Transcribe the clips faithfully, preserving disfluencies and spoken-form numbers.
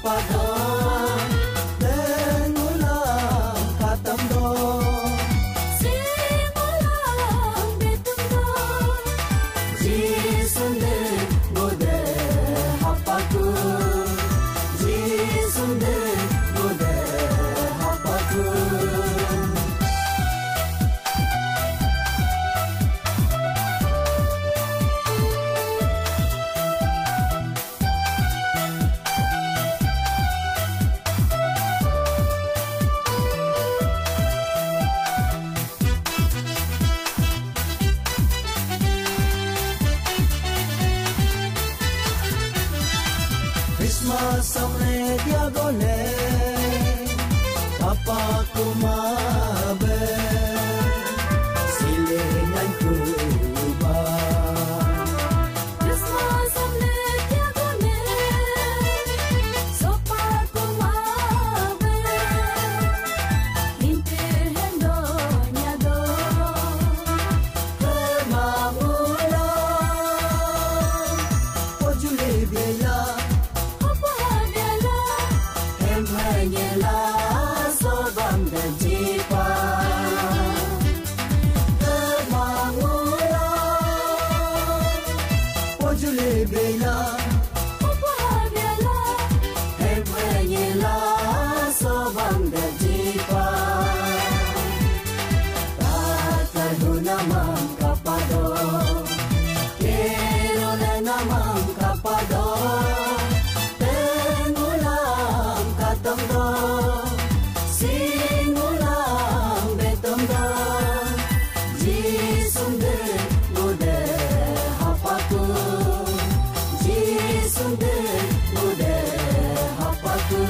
Pado, dengulang katam do. Singulang betum do. Jisun de bude hapaku. Jisun de bude hapaku. Christmas samle diagone, papa kumabe, sile nyankuba. Sobam de jipa. Mangula, pojule bela, upahar bela, hepwenyela, sobam de jipa. Tatar hunamam kapado, kerole namam kapado. Tengulang katam do, singulang betam do. Jisun de bude hapaku, Jisun de bude hapaku.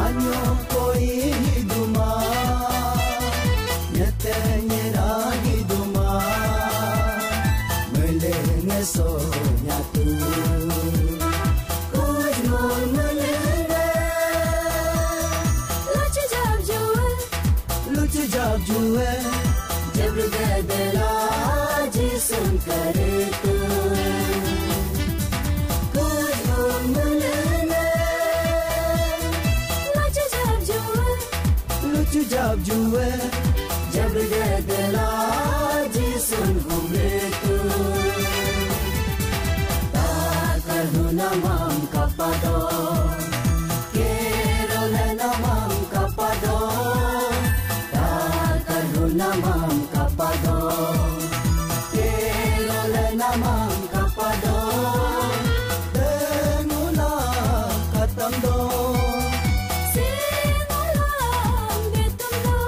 Anyo koi duma, nyete nyera di duma, melenge so nyatu. Kujmo melenge, lucu jab jue, lucu jab jue, jabru de bela jisun karitu. Kujmo melenge, lucu jab jue, lucu jab jue, jabri de bela jisun humritu. Takar hunamam kapado, kerole namam kapado. Takar hunamam kapado, kerole namam kapado. Dengula katando, singulang betundo.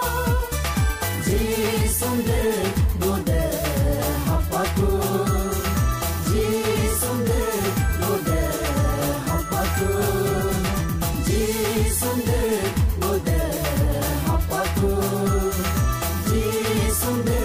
Jisun de bude hapaku, Jisun de bude hapaku, Jisun de bude hapaku, Jisun de